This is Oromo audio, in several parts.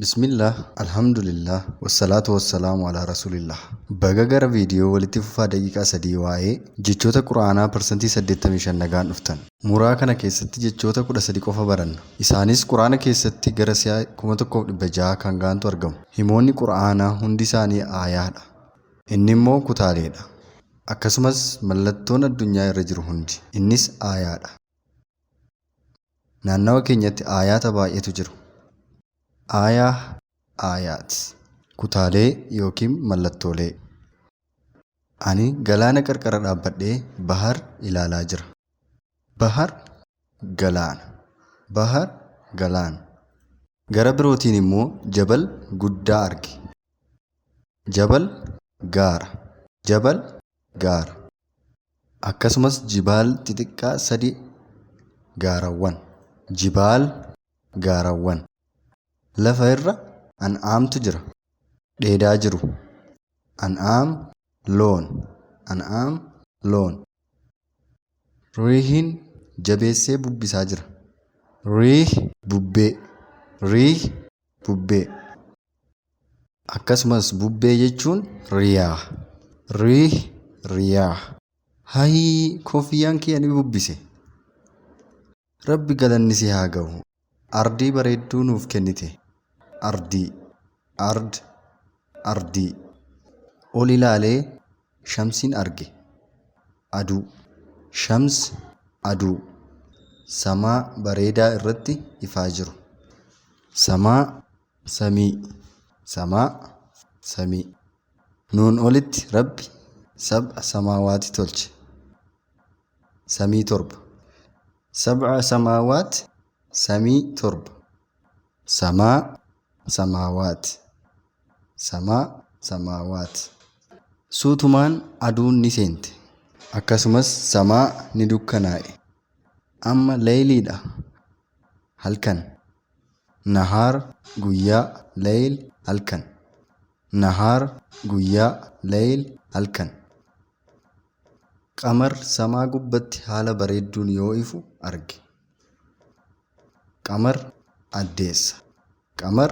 Bismillah, Alhamdulillah, wassalaatu wassalaamu alaa Rasuulillah. Baga gara viidiyoo walitti fufaa daqiiqaa 3 waa'ee jechoota Qur'aanaa parsantii 85 nagaan dhuftan. Muraa kana keessatti jechoota 13 qofa baranna. Isaanis Qur'aana keessatti gara si'a 1600 kan ga'antu argamu. Himoonni Qur'aanaa hundi isaanii aayaadha. Inni immoo kutaaleedha. Akkasumas mallattoon addunyaa irra jiru hundi. Innis aayaadha. Naannawa keenyatti aayaata baay'eetu jiru. Aayaah, aayaat. Kutaalee yookiin mallattoolee. Ani galaana qarqara dhaabbadhee bahar ilaalaa jira. Bahar galaana. Bahar galaana. Gara birootiin immoo jabal guddaa arge. Jabal gaara. Jabal gaara. Akkasumas jibaal xixiqqaa sadi gaarawwan. Jibaal gaarawwan. Lafa irra an'aamtu jira. Dheedaa jiru. An'aam loon. An'aam loon. Riihiin jabeessee bubbisaa jira. Riih bubbee. Riih bubbee. Akkasumas bubbee jechuun riyaah. Riih riyaah. Hayii kofiyyaan kiyya ni bubbise. Rabbi galanni si haa gahu. Ardii bareedduu nuuf kennite. Ardii. Ard ardii. Ol ilaalee shamsiin arge. Aduu. Shams aduu. Samaa bareedaa irratti ifaa jiru. Samaa samii. Samaa samii. Nuun olitti Rabbi sab'a samaawaati tolche. Samii torba. Sab'a samaawaat samii torba. Samaa samaawaat. Samaa samaawaat. Suutumaan aduun ni seente. Akkasumas samaa ni dukkanaa'e. Amma layliidha halkan. Nahaar guyyaa layl halkan. Nahaar guyyaa layl halkan. Qamar samaa gubbatti haala bareedduun yoo ifu arge. Qamar addeessa. Qamar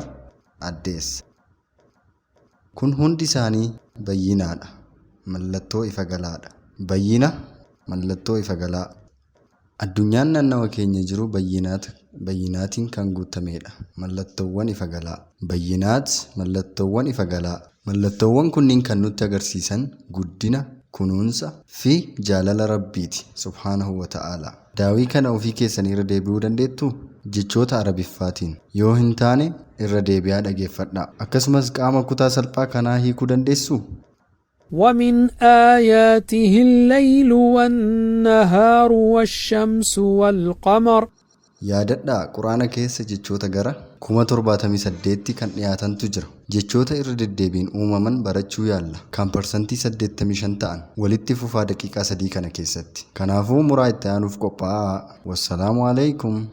addeessa. Kun hundi isaanii bayyinaadha, mallattoo ifa galaadha. Bayyina, mallattoo ifa galaa. Addunyaan naannawa keenya jiru bayyinaat, bayyinaatiin kan guuttameedha, mallattoowwan ifa galaa. Bayyinaat, mallattoowwan ifa galaa. Mallattoowwan kunniin kan nutti agarsiisan guddina, kunuunsa, fi jaalala Rabbiiti, subhaanahu wa ta'aalaa. Daawii kana ofii keessanii irra deebi'uu dandeettuu? Jechoota Arabiffaatiin. Yoo hin taane irra deebi'aa dhageeffadhaa. Akkasumas qaama kutaa salphaa kanaa hiikuu dandeessuu? ومن آياته الليل والنهار والشمس والقمر Yaadadhaa Qur'aana keessa jechoota gara 78,000tti kan dhiyaatantu jira. Jechoota irra deddeebiin uumaman barachuu yaalla. Kan parsantii 85 ta'an walitti fufaa daqiiqaa 3 kana keessatti. Kanaafuu muraa itti aanuuf qophaa'aa. Wassalaamu Aleykum.